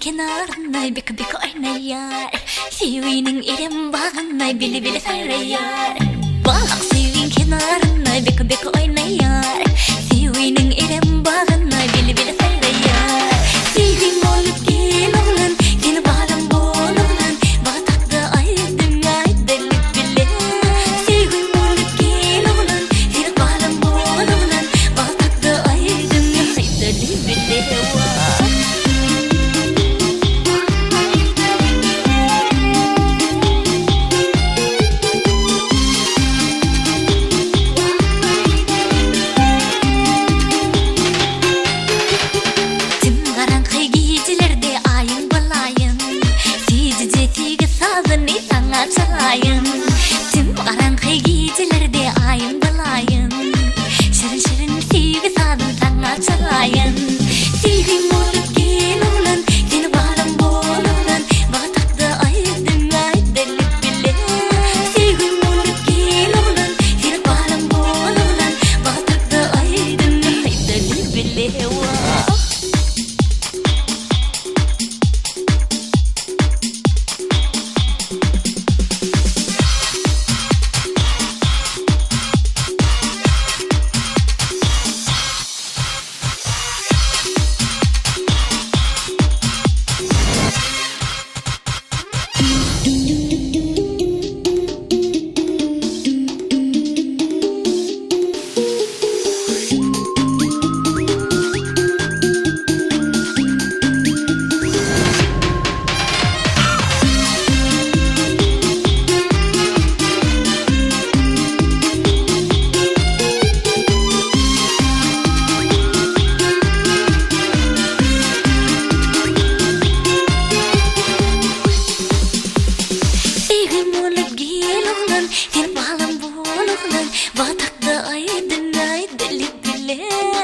kenarynda beki-beki oýnaýar. Söýginiň erem bagynda bilbil saýraýar. Balak söýgiň kenarynda beki-beki oýnaýar. Söýginiň erem bagynda bilbil saýraýar. Söýgim bolup gel oglan, sen balam bol oglan. Bagt hakda aýdym aýdaly bile. Söýgim bolup gel oglan, sen balam bol oglan. Bagt hakda aýdym aýdaly bile. Tüm garaňky gijelerde aýyň bolaýyn, Süýjüje söýgi sazyny saňa çalaýyn. Tüm garaňky gijelerde aýyň bolaýyn, Şirin-şirin söýgi sazyny saňa çalaýyn. Söýgim bolup gel oglan, sen balam bol oglan, Bagt hakda aýdym aýdaly bile. Söýgim bolup gel oglan, sen balam bol oglan, Bagt hakda aýdym aýdaly bile. Wah. Söýgim bolup gel oglan, sen balam bol oglan, Wagt hakda aýdym aýdaly bile.